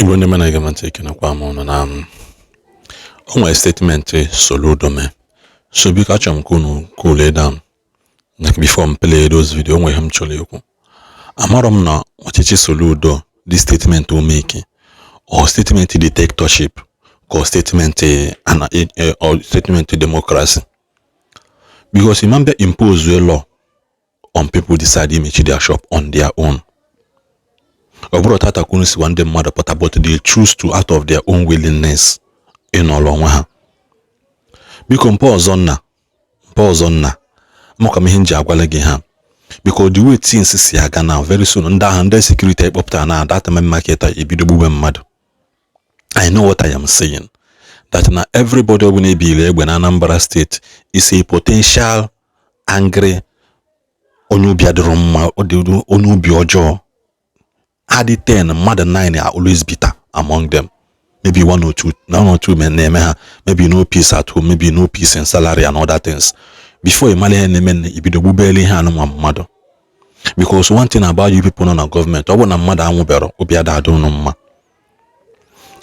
Igbo ndị mana ege m ntị, ekenekwa m ụnụ. Na o nwere statement Soludo mee, so biko achọrọ m ka unu cool it down, like before m play those video, o nwere ihe m chọrọ ikwu. Amarọ m na ọchịchị Soludo, this statement o make, or statement dictatorship ka statement ana or statement democracy, because imam bịa impose a law on people decide imechi their shop on their own. Ọ bụrụ tata kwunu siwa ndị mmadụ pụta, but they choose to, out of their own willingness, ịnọrọ onwe ha. Biko, mpa ọzọ nna, mpa ọzọ nna, maka m ihe m ji agwala gị ha, because the way things si aga now, very soon ndị agha, ndị security ekpọpụtara na that main market ebido gbube mmadụ. I know what I am saying, that na everybody ọbụla ebili egbe na Anambra State is a potential angry onye obi adịrọ mma, onye obi ọjọọ. Adị 10 mmadụ, 9 are always bitter among them. Maybe one or two, one or two men na-eme ha, maybe no peace at home, maybe no peace in salary and other things. Before ị mara ihe na-eme, ibido gbubele ihe anụnwa mmadụ, because one thing about you people nọ na gọọmenti, ọ bụ na mmadụ anwụbero, obi ada adị unu mma.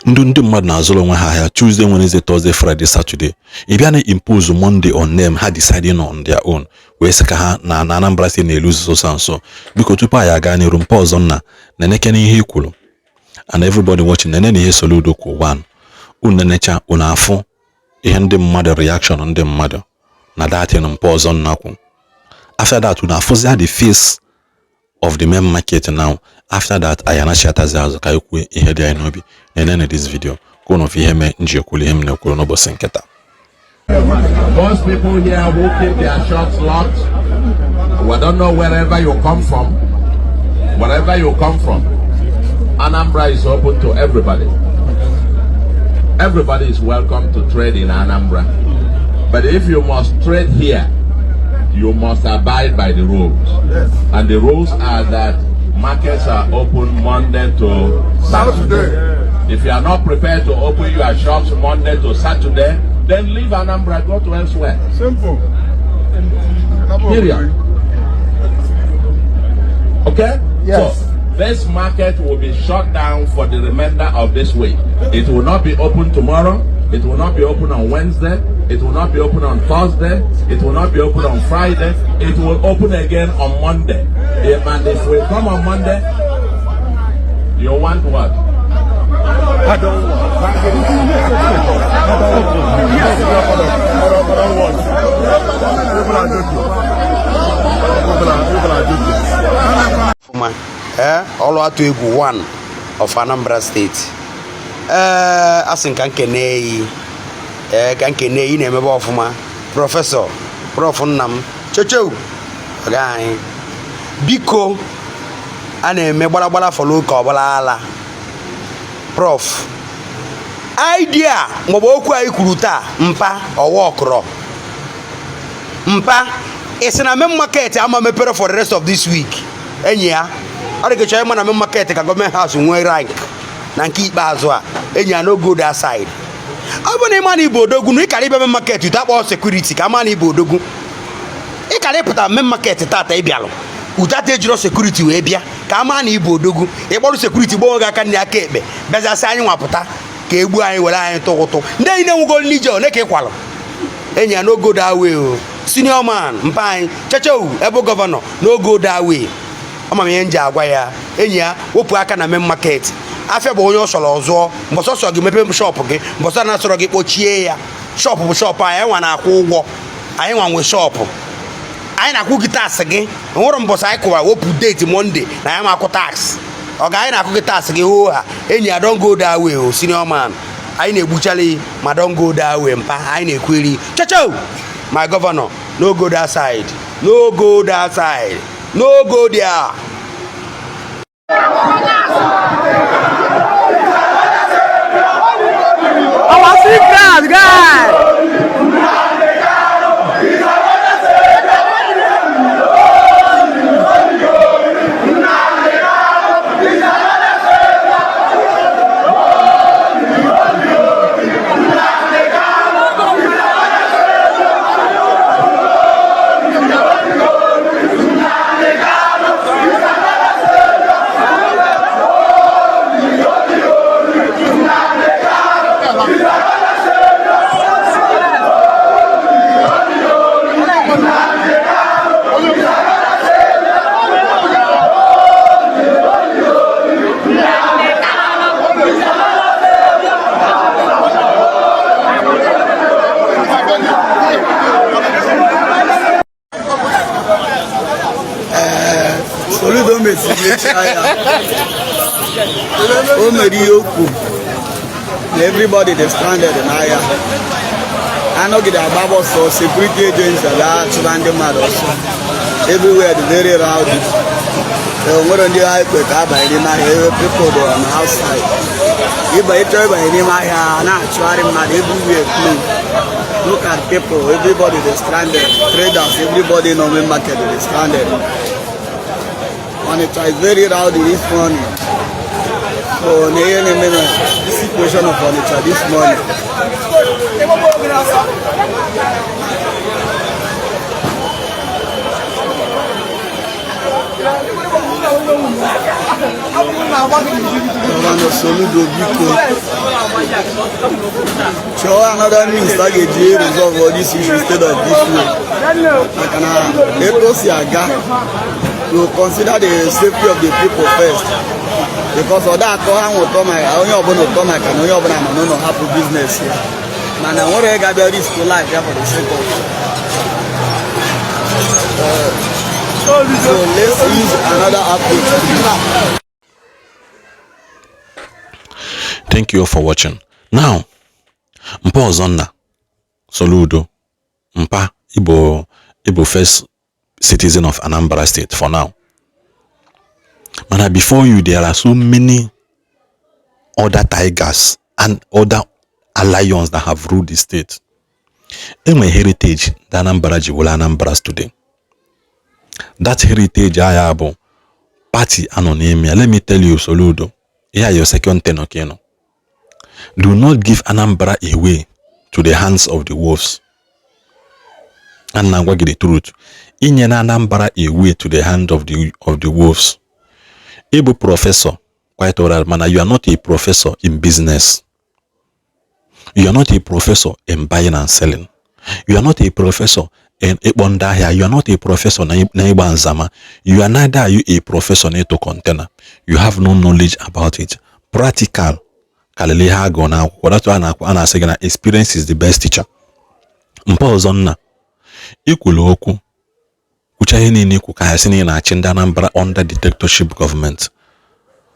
Ndị mmadụ na-azụrụ onwe ha ahịa Tuesday, Wednesday, Thursday, Friday, Saturday. Ị bịa na impose Monday on them, ha deciding on their own wee sị ka ha na Anambra State na-elu so nso. Biko, tupu anyị aga n'iru, mpa ọzọ nna, na-eneke ihe i kwuru, and everybody watching, nene na ihe Soludo kwu. One, unu nenecha, unu afụ ihe ndị mmadụ, reaction ndị mmadụ na datin mpa ọzọ nna kwu. After that, unu afụzia the face of the main market now. After that, anyị anachiatazi azụ ka anyị kwuo ihe dị anyị n'obi. Nene this video ka unu fụ ihe mee nji ekwuru ihe m na-ekwuru n'ụbọchị nkịta. Those people here who keep their shops locked, we don't know wherever you come from. Wherever you come from, Anambra is open to everybody. Everybody is welcome to trade in Anambra. But if you must trade here, you must abide by the rules. And the rules are that markets are open Monday to Saturday. If you are not prepared to open your shops Monday to Saturday, then leave Anambra, go to elsewhere. Simple. Period. Okay? Yes. So this market will be shut down for the remainder of this week. It will not be open tomorrow. It will not be open on Wednesday. It will not be open on Thursday. It will not be open on Friday. It will open again on Monday. And if we come on Monday, you want what? I don't want. I don't want. I don't want. People are joking. People are joking. Ọfụma. Ee, ọlụ atụ egwu 1 of Anambra State. Ee, asị m ka nkene yi, ee, ka nkene yi na-emebe ọfụma. Professor, Prof nna m chechew, ọga anyị, biko, a na-eme gbaragbara follow ka ọbụla ala. Prof, idea maọbụ okwu anyị kwuru taa, mpa, ọwa ọkụrọ mpa, ị sị na main market ama mepere for the rest of this week. Enyi ya, ọ dị ka chọrọ ịma na main market ka government house nwee rank na nke ikpeazụ a. Enyi ya, no go that side. Ọ bụ na ịma na ibo odogwu na ịkara ịbịa main market ute akpọ security ka ama na ibo odogwu. Ịkara ịpụta main market tata, ịbịalụ utata ejiro security wee bịa ka ama na ibo odogwu. Ịkpọrọ security gbaa gị aka nri, aka ekpe, bịazasị anyị nwapụta ka egbuo anyị, were anyị tụ ụtụ. Ndị enyi na-enwego n'ije one ka ịkwalụ. Enyi ya, no go that way o. Senior man, mpa anyị chechewu, ebe governor, no go that way. Ama m ihe m ji agwa ya. Enyi ya, wepụ aka na main market. Afịa bụ onye ọ sọrọ ọzụọ. Mbọsọ sọ gị mepe shop gị, mbọsọ na-asọrọ gị kpochie ya. Shop bụ shop anyị nwa na-akwụ ụgwọ, anyị nwa nwe shop, anyị na-akwụ gị tax gị. Nwere mbọsọ anyị kụwara wepụ date Monday na ya ma akwụ tax ọ ga anyị na-akwụ gị tax gị hoo ha. Enyi ya, don go that way o. Senior man, anyị na-egbuchala ma don go that way. Mpa anyị na-ekweri chechew, my governor, no go that side, no go that side, no go there. Our secret guy. Emesiri mechie ahịa. O mere ihe o kwuru na everybody dey stranded n'ahịa. Anọgide agba ọsọ, security agency ga-achụba ndị mmadụ ọsọ. Everywhere dị very rowdy. O nwere ndị ha ekwe ka abanye n'ime ahịa, ebe people dị on outside. Ịba ịchọ ịbanye n'ime ahịa, na-achụgharị mmadụ. Everywhere close. Look at people, everybody dey stranded. Traders, everybody nọ main market dey stranded. Onitsha is very rowdy this morning. So na ihe na-eme na this situation of Onitsha this morning. Governor Soludo, biko, chọọ another means a ga-eji resolve all this issue instead of this way, maka na etu o si aga, to consider the safety of the people first, because ọ da akọ ha nwe ụtọ ma onye ọbụla ụtọ, maka na onye ọbụla nọ n'ụlọ hapụ business ya, mana nwere ga-abịa risk life ya for the sake of. So let's use another approach. Thank you all for watching. Now, mpa Ọzọnna Soludo, mpa Igbo, Igbo first citizen of Anambra State for now. Mana before you, there are so many other tigers and other lions that have ruled the state. Enwe heritage ndị Anambra ji wụrụ Anambra today. That heritage agha bụ party anọ n'ime ya. Let me tell you, Soludo, ihe a your second tenure ka ị nọ. Do not give Anambra away to the hands of the wolves. And na-agwa gị the truth. Inye na Anambra away to the hand of the wolves. Ị bụ professor, quite alright, mana you are not a professor in business. You are not a professor in buying and selling. You are not a professor in ịkpọ ndị ahịa. You are not a professor na ịgba nzama. You are neither are you a professor na ịtụ container. You have no knowledge about it. Practical karịrị ihe agụ n'akwụkwọ. That's why a na-asị gị na experience is the best teacher. Mpa Ọzọnna, ikwulu okwu, kwucha ihe niile ikwu, ka ha sị na ị na-achị ndị Anambra under dictatorship government.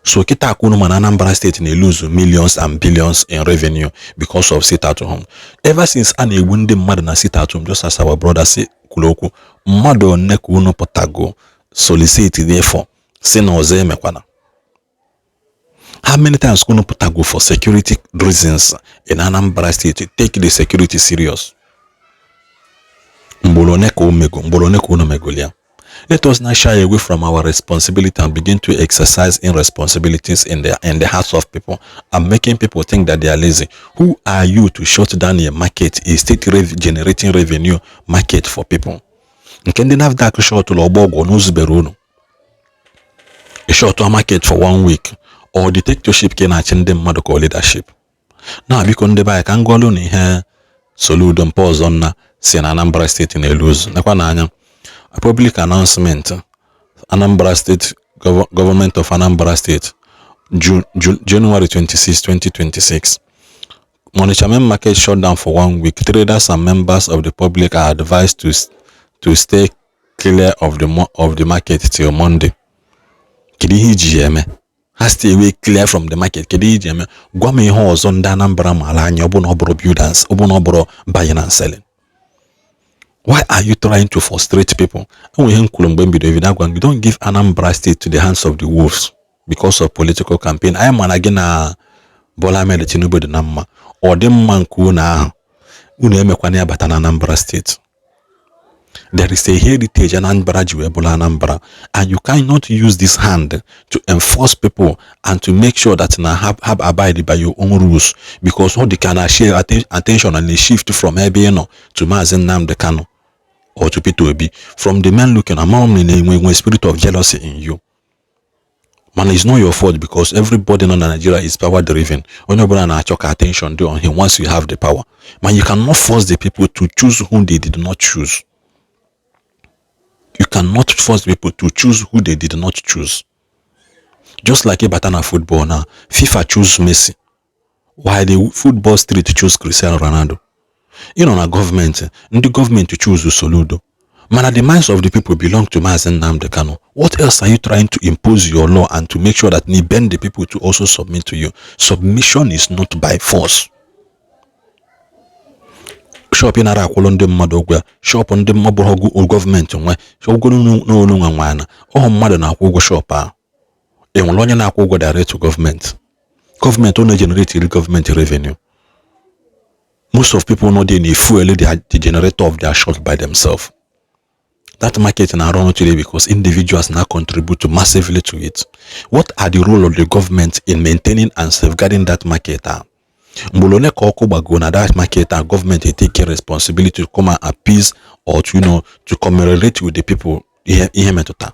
So kịta akwunu, mana Anambra State na-lose millions and billions in revenue because of sit at home. Ever since a na-egbu ndị mmadụ na sit at home, just as our brother si kwuru okwu, mmadụ one ka unu pụtago solicit therefore si na ọzọ emekwana? How many times unu pụtago for security reasons in Anambra State, take the security serious? Mgboro one ka o mego? Mgboro one ka unu megolo ya? Let us not shy away from our responsibility and begin to exercise irresponsibilities in the hearts of people and making people think that they are lazy. Who are you to shut down a market, a state generating revenue market for people? Nke ndị NAFDAC shọtụrụ ọgbọ ọgwụ n'ozubere unu. A shut market for one week, or dictatorship ka ị na-achị ndị mmadụ, ka ọ leadership? Na biko, ndị be anyị, ka m gụọlụ na ihe Soludo, mpa Ọzọnna, si na Anambra State na-elu ozu. Nekwa n'anya, a public announcement, Anambra State Government of Anambra State, June, June, January 26, 2026. Onitsha Main Market shut down for one week. Traders and members of the public are advised to stay clear of the market till Monday. Kedu ihe iji ya eme? Ha stay away clear from the market. Kedu ihe iji eme? Gwa m ihe ọzọ ndị Anambra maara anya, ọ bụ na ọ bụrụ builders, ọ bụ na ọ bụrụ buying and selling. Why are you trying to frustrate people? Enwe ihe m kwuru mgbe m bido video, agwa gị, don't give Anambra State to the hands of the wolves because of political campaign. Anyị ma na gị na Bola Ahmed Tinubu dị na mma. Ọ dị mma nke unu ahụ, unu emekwana ya bata na Anambra State. There is a heritage Anambra ji wee bụrụ Anambra, and you cannot use this hand to enforce people and to make sure that na have abide by your own rules, because all the can share attention and shift from ebe ị nọ to Maazị Nnamdi Kanu or to Peter Obi. From the men looking, among m na-enwe nwe spirit of jealousy in you, mana it's not your fault, because everybody nọ na Nigeria is power driven. Onye ọbụla na-achọ ka attention dị on him. Once you have the power, man, you cannot force the people to choose whom they did not choose. You cannot force people to choose who they did not choose. Just like ịbata na football now, FIFA choose Messi while the football street choose Cristiano Ronaldo. Ị nọ na gọọmenti, ndị gọọmenti choose Soludo. Mana the minds of the people belong to Mazi Nnamdi Kanu. What else are you trying to impose your law and to make sure that you bend the people to also submit to you? Submission is not by force. Shop ị nara akwụrụ ndị mmadụ ụgwọ ya, shop ndị mmadụ gọọmenti nwe ọgụgoro n'olu nwe nwana ọhụ mmadụ na-akwụ ụgwọ shop ahụ. Enwere onye na-akwụ ụgwọ direct to gọọmenti? Gọọmenti ọ na-egenerate gọọmenti revenue. Most of people no dey fuel the generator of their shop by themselves. That market na run today because individuals now contribute massively to it. What are the role of the government in maintaining and safeguarding that market? Mgbe ole ka ọkụ gbago na that market a, gọọmenti take responsibility to come and appease or to to commemorate with the people ihe metụta?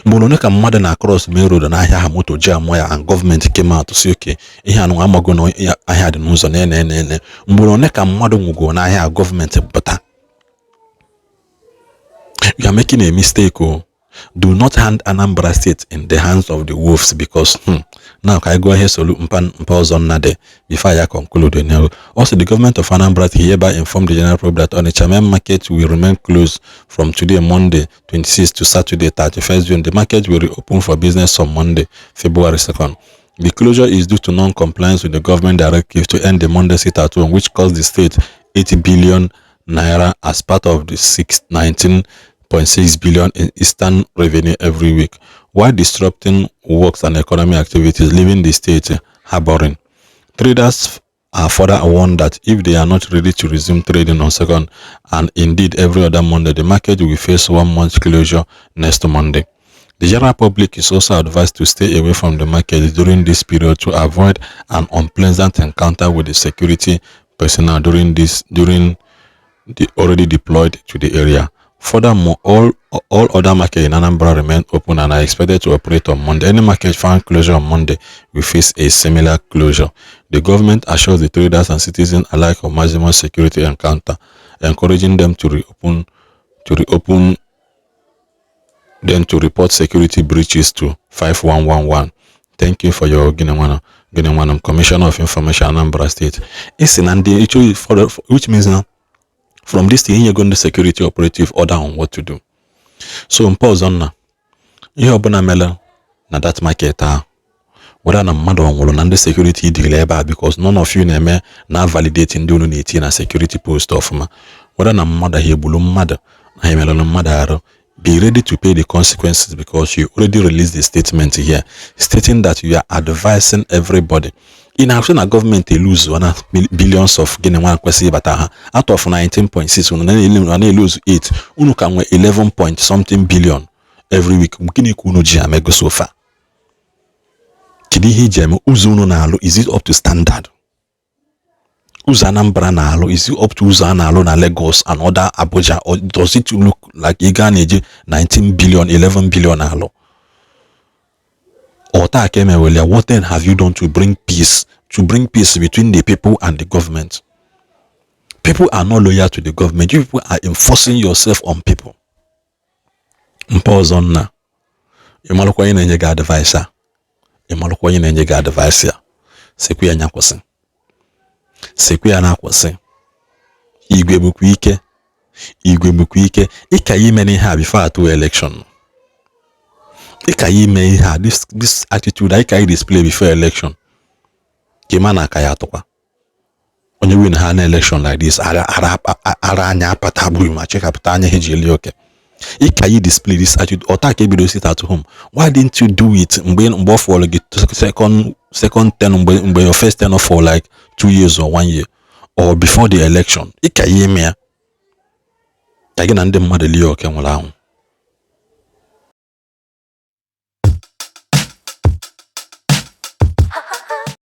Mgbe ole ka mmadụ na cross main road n'ahịa ha, moto ji amụ ya, and gọọmenti came out to say, "Okay, ihe anụ amago na ahịa dị n'ụzọ na ene ene"? Mgbe ole ka mmadụ nwụgo n'ahịa, gọọmenti pụta? You are making a mistake. Oh, do not hand Anambra State in the hands of the wolves because now ka I go ahead solu mpa mpa ọzọ nna dị before I conclude now. Also, the government of Anambra hereby inform the general public that Onitsha Main Market will remain closed from today, Monday 26, to Saturday 31st June. The market will reopen for business on Monday, February 2nd. The closure is due to non-compliance with the government directive to end the Monday sit at home, which cost the state 80 billion naira as part of the 619.6 billion in Eastern revenue every week, while disrupting works and economic activities, leaving the state harboring. Traders are further warned that if they are not ready to resume trading on second and indeed every other Monday, the market will face 1 month closure next Monday. The general public is also advised to stay away from the market during this period to avoid an unpleasant encounter with the security personnel during the already deployed to the area. Furthermore, all other markets in Anambra remain open and are expected to operate on Monday. Any market found closure on Monday will face a similar closure. The government assures the traders and citizens alike of maximum security encounter, encouraging them to reopen them to report security breaches to 5111. Thank you for your Gịnị Gịnị, Commissioner of Information, Anambra State. Isi na ndị, which means now from this thing you go the security operative order on what to do. So mpa ọzọ nna, ihe ọbụla mere na that market ahụ, whether na mmadụ ọ nwụrụ na ndị security dịrị ebe a, because none of you na-eme na validate ndị unu na-eti na security post ọfụma, whether na mmadụ ha egburu mmadụ na ha emerụrụ mmadụ arụ, be ready to pay the consequences, because you already released the statement here stating that you are advising everybody ị na-asị na gọọmenti eluzu na billions of gịnị nwa kwesịrị ịbata ha out of 19.6. Unu na-eluzu 8, unu ka nwee 11 point something billion every week. Gịnị ka unu ji amego so far? Kedu ihe iji eme? Ụzọ unu na-alụ, is it up to standard? Ụzọ Anambra na-alụ, is it up to ụzọ a na-alụ na Lagos and other Abuja, or does it look like ị gaa na-eji 19 billion, 11 billion alụ ọta ka emewere ya? What then have you done to bring peace between the people and the government? People are not loyal to the government. You people are enforcing yourself on people. Mpa ọzọ nna, ịmalụkwa onye na-enye gị advice a, ịmalụkwa onye na-enye gị advice ya. Sekwu ya nya kwụsị, sekwu ya na-akwụsị. Igwe bụkwa ike, igwe bụkwa ike. Ịka ya ime n'ihe a before atụ election, ịka ya ime ihe a, this attitude anyị ka anyị display before election, ka ịma na aka ya atụkwa onye win ha na election like this. Ara anya apata gburu ma chekapụta anya ha ji eli oke. Ịka yi display this attitude ọta ka ebido sit at home. Why didn't you do it mgbe ọ fọrọ gị second ten, mgbe your first ten for like 2 years or one year or before the election? Ịka ya ime ya ka gị na ndị mmadụ lie oke nwụrụ anwụ.